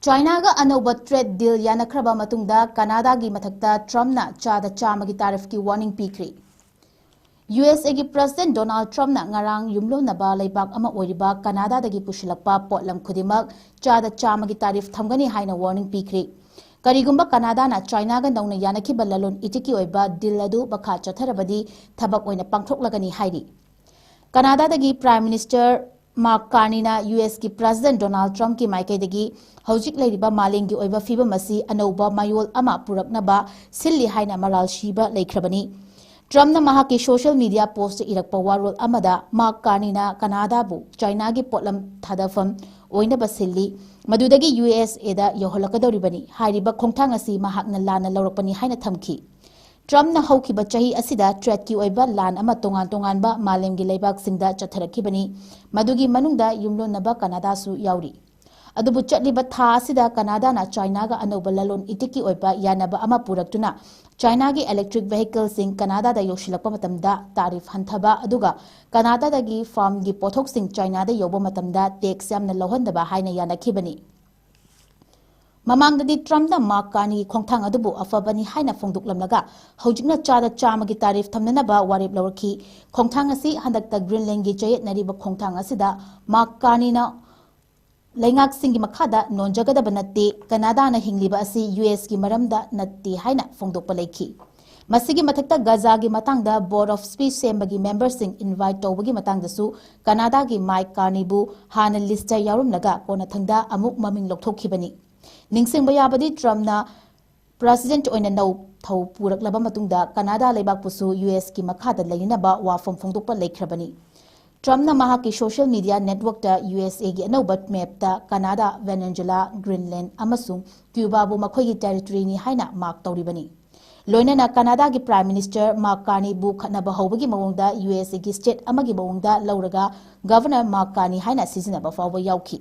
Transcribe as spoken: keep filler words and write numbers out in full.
ꯆꯥꯏꯅꯥꯒ ꯑꯅꯧꯕ ꯇ꯭ꯔꯦꯗ ꯗꯤꯜ ꯌꯥꯅꯈ꯭ꯔꯕ ꯃꯇꯨꯡꯗ ꯀꯅꯥꯗꯥꯒꯤ ꯃꯊꯛꯇ ꯇ꯭ꯔꯝꯞꯅ ꯆꯥꯗ ꯆꯥꯝꯃꯒꯤ ꯇꯥꯔꯤꯐꯀꯤ ꯋꯥꯔꯅꯤꯡ ꯄꯤꯈ꯭ꯔꯤ꯫ ꯌꯨ ꯑꯦꯁ ꯑꯦꯒꯤ ꯄ꯭ꯔꯁꯤꯗꯦꯟꯠ ꯗꯣꯅꯥꯜꯗ ꯇ꯭ꯔꯝꯞꯅ ꯉꯔꯥꯡ ꯌꯨꯝꯂꯣꯟꯅꯕ ꯂꯩꯕꯥꯛ ꯑꯃ ꯑꯣꯏꯔꯤꯕ ꯀꯅꯥꯗꯥꯗꯒꯤ ꯄꯨꯁꯤꯜꯂꯛꯄ ꯄꯣꯠꯂꯝ ꯈꯨꯗꯤꯡꯃꯛ ꯆꯥꯗ ꯆꯥꯝꯃꯒꯤ ꯇꯥꯔꯤꯐ ꯊꯝꯒꯅꯤ ꯍꯥꯏꯅ ꯋꯥꯔꯅꯤꯡ ꯄꯤꯈ꯭ꯔꯤ꯫ ꯀꯔꯤꯒꯨꯝꯕ ꯀꯅꯥꯗꯥꯅ ꯆꯥꯏꯅꯥꯒ ꯅꯧꯅ ꯌꯥꯅꯈꯤꯕ ꯂꯂꯣꯟ ꯏꯇꯤꯛꯀꯤ ꯑꯣꯏꯕ ꯗꯤꯜ ꯑꯗꯨ ꯃꯈꯥ ꯆꯠꯊꯔꯕꯗꯤ ꯊꯕꯛ ꯑꯣꯏꯅ ꯄꯥꯡꯊꯣꯛꯂꯒꯅꯤ ꯍꯥꯏꯔꯤ꯫ ꯀꯅꯥꯗꯥꯗꯒꯤ ꯄ꯭ꯔꯥꯏꯝ ꯃꯤꯅꯤꯁꯇꯔ ꯃꯥꯔꯛ ꯀꯥꯔꯅꯤꯅ ꯌꯨ ꯑꯦꯁꯀꯤ ꯄ꯭ꯔꯁꯤꯗꯦꯟꯠ ꯗꯣꯅꯥꯜꯗ ꯇ꯭ꯔꯝꯞꯀꯤ ꯃꯥꯏꯀꯩꯗꯒꯤ ꯍꯧꯖꯤꯛ ꯂꯩꯔꯤꯕ ꯃꯥꯂꯦꯝꯒꯤ ꯑꯣꯏꯕ ꯐꯤꯕꯝ ꯑꯁꯤ ꯑꯅꯧꯕ ꯃꯌꯣꯜ ꯑꯃ ꯄꯨꯔꯛꯅꯕ ꯁꯤꯜꯂꯤ ꯍꯥꯏꯅ ꯃꯔꯥꯜ ꯁꯤꯕ ꯂꯩꯈ꯭ꯔꯕꯅꯤ꯫ ꯇ꯭ꯔꯝꯞꯅ ꯃꯍꯥꯛꯀꯤ ꯁꯣꯁꯤꯌꯦꯜ ꯃꯤꯗꯤꯌꯥ ꯄꯣꯁꯇ ꯏꯔꯛꯄ ꯋꯥꯔꯣꯜ ꯑꯃꯗ ꯃꯥꯔꯛ ꯀꯥꯔꯅꯤꯅ ꯀꯅꯥꯗꯥꯕꯨ ꯆꯥꯏꯅꯥꯒꯤ ꯄꯣꯠꯂꯝ ꯊꯥꯗꯐꯝ ꯑꯣꯏꯅꯕ ꯁꯤꯜꯂꯤ, ꯃꯗꯨꯗꯒꯤ ꯌꯨ ꯑꯦꯁ ꯑꯦꯗ ꯌꯧꯍꯜꯂꯛꯀꯗꯧꯔꯤꯕꯅꯤ꯫ ꯍꯥꯏꯔꯤꯕ ꯈꯣꯡꯊꯥꯡ ꯑꯁꯤ ꯃꯍꯥꯛꯅ ꯂꯥꯟꯅ ꯂꯧꯔꯛꯄꯅꯤ ꯍꯥꯏꯅ ꯊꯝꯈꯤ꯫ ꯇ꯭ꯔꯝꯞꯅ ꯍꯧꯈꯤꯕ ꯆꯍꯤ ꯑꯁꯤꯗ ꯇ꯭ꯔꯦꯗꯀꯤ ꯑꯣꯏꯕ ꯂꯥꯟ ꯑꯃ ꯇꯣꯉꯥꯟ ꯇꯣꯉꯥꯟꯕ ꯃꯥꯂꯦꯝꯒꯤ ꯂꯩꯕꯥꯛꯁꯤꯡꯗ ꯆꯠꯊꯔꯛꯈꯤꯕꯅꯤ, ꯃꯗꯨꯒꯤ ꯃꯅꯨꯡꯗ ꯌꯨꯝꯂꯣꯟꯅꯕ ꯀꯅꯥꯗꯥꯁꯨ ꯌꯥꯎꯔꯤ꯫ ꯑꯗꯨꯕꯨ ꯆꯠꯂꯤꯕ ꯊꯥ ꯑꯁꯤꯗ ꯀꯅꯥꯗꯥꯅ ꯆꯥꯏꯅꯥꯒ ꯑꯅꯧꯕ ꯂꯂꯣꯟ ꯏꯇꯤꯛꯀꯤ ꯑꯣꯏꯕ ꯌꯥꯅꯕ ꯑꯃ ꯄꯨꯔꯛꯇꯨꯅ ꯆꯥꯏꯅꯥꯒꯤ ꯏꯂꯦꯛꯇ꯭ꯔꯤꯛ ꯚꯦꯍꯤꯀꯜꯁꯤꯡ ꯀꯅꯥꯗꯥꯗ ꯌꯧꯁꯤꯜꯂꯛꯄ ꯃꯇꯝꯗ ꯇꯥꯔꯤꯐ ꯍꯟꯊꯕ, ꯑꯗꯨꯒ ꯀꯅꯥꯗꯥꯗꯒꯤ ꯐꯥꯔꯝꯒꯤ ꯄꯣꯠꯊꯣꯛꯁꯤꯡ ꯆꯥꯏꯅꯥꯗ ꯌꯧꯕ ꯃꯇꯝꯗ ꯇꯦꯛꯁ ꯌꯥꯝꯅ ꯂꯧꯍꯟꯗꯕ ꯍꯥꯏꯅ ꯌꯥꯅꯈꯤꯕꯅꯤ꯫ ꯃꯃꯥꯡꯗꯗꯤ ꯇ꯭ꯔꯝꯞꯅ ꯃꯥꯔꯛ ꯀꯥꯔꯅꯤꯒꯤ ꯈꯣꯡꯊꯥꯡ ꯑꯗꯨꯕꯨ ꯑꯐꯕꯅꯤ ꯍꯥꯏꯅ ꯐꯣꯡꯗꯣꯛꯂꯝꯂꯒ, ꯍꯧꯖꯤꯛꯅ ꯆꯥꯗ ꯆꯥꯝꯃꯒꯤ ꯇꯥꯔꯤꯐ ꯊꯝꯅꯅꯕ ꯋꯥꯔꯦꯞ ꯂꯧꯔꯛꯈꯤ꯫ ꯈꯣꯡꯊꯥꯡ ꯑꯁꯤ ꯍꯟꯗꯛꯇ ꯒ꯭ꯔꯤꯟꯂꯦꯟꯒꯤ ꯆꯌꯦꯠꯅꯔꯤꯕ ꯈꯣꯡꯊꯥꯡ ꯑꯁꯤꯗ ꯃꯥꯔꯛ ꯀꯥꯔꯅꯤꯅ ꯂꯩꯉꯥꯛꯁꯤꯡꯒꯤ ꯃꯈꯥꯗ ꯅꯣꯟꯖꯒꯗꯕ ꯅꯠꯇꯦ, ꯀꯅꯥꯗꯥꯅ ꯍꯤꯡꯂꯤꯕ ꯑꯁꯤ ꯌꯨ ꯑꯦꯁꯀꯤ ꯃꯔꯝꯗ ꯅꯠꯇꯦ ꯍꯥꯏꯅ ꯐꯣꯡꯗꯣꯛꯄ ꯂꯩꯈꯤ꯫ ꯃꯁꯤꯒꯤ ꯃꯊꯛꯇ ꯒꯖꯥꯒꯤ ꯃꯇꯥꯡꯗ ꯕꯣꯔꯗ ꯑꯣꯐ ꯁ꯭ꯄꯤꯁ ꯁꯦꯝꯕꯒꯤ ꯃꯦꯝꯕꯔꯁꯤꯡ ꯏꯟꯚꯥꯏꯠ ꯇꯧꯕꯒꯤ ꯃꯇꯥꯡꯗꯁꯨ ꯀꯅꯥꯗꯥꯒꯤ ꯃꯥꯏꯛ ꯀꯥꯔꯅꯤꯕꯨ ꯍꯥꯟꯅ ꯂꯤꯁꯇ ꯌꯥꯎꯔꯝꯂꯒ ꯀꯣꯟꯅꯊꯪꯗ ꯑꯃꯨꯛ ꯃꯃꯤꯡ ꯂꯧꯊꯣꯛꯈꯤꯕꯅꯤ꯫ ꯅꯤꯡꯁꯤꯡꯕ ꯌꯥꯕꯗꯤ, ꯇ꯭ꯔꯝꯞꯅ ꯄ꯭ꯔꯁꯤꯗꯦꯟꯠ ꯑꯣꯏꯅ ꯅꯧ ꯊꯧ ꯄꯨꯔꯛꯂꯕ ꯃꯇꯨꯡꯗ ꯀꯅꯥꯗꯥ ꯂꯩꯕꯥꯛꯄꯨꯁꯨ ꯌꯨ ꯑꯦꯁꯀꯤ ꯃꯈꯥꯗ ꯂꯩꯅꯅꯕ ꯋꯥꯐꯝ ꯐꯣꯡꯗꯣꯛꯄ ꯂꯩꯈ꯭ꯔꯕꯅꯤ꯫ ꯇ꯭ꯔꯝꯞꯅ ꯃꯍꯥꯛꯀꯤ ꯁꯣꯁꯤꯌꯦꯜ ꯃꯤꯗꯤꯌꯥ ꯅꯦꯠꯋꯥꯔꯛꯇ ꯌꯨ ꯑꯦꯁ ꯑꯦꯒꯤ ꯑꯅꯧꯕ ꯃꯦꯞꯇ ꯀꯅꯥꯗꯥ, ꯚꯦꯅꯦꯖꯨꯂꯥ, ꯒ꯭ꯔꯤꯟꯂꯦꯟ ꯑꯃꯁꯨꯡ ꯀ꯭ꯌꯨꯕꯥꯕꯨ ꯃꯈꯣꯏꯒꯤ ꯇꯦꯔꯤꯇꯣꯔꯤꯅꯤ ꯍꯥꯏꯅ ꯃꯥꯔꯛ ꯇꯧꯔꯤꯕꯅꯤ꯫ ꯂꯣꯏꯅꯅ ꯀꯅꯥꯗꯥꯒꯤ ꯄ꯭ꯔꯥꯏꯝ ꯃꯤꯅꯤꯁꯇꯔ ꯃꯥꯔꯛ ꯀꯥꯔꯅꯤꯕꯨ ꯈꯠꯅꯕ ꯍꯧꯕꯒꯤ ꯃꯑꯣꯡꯗ ꯌꯨ ꯑꯦꯁ ꯑꯦꯒꯤ ꯁ꯭ꯇꯦꯠ ꯑꯃꯒꯤ ꯃꯑꯣꯡꯗ ꯂꯧꯔꯒ ꯒꯚꯔꯅꯔ ꯃꯥꯔꯛ ꯀꯥꯔꯅꯤ ꯍꯥꯏꯅ ꯁꯤꯖꯤꯟꯅꯕ ꯐꯥꯎꯕ ꯌꯥꯎꯈꯤ꯫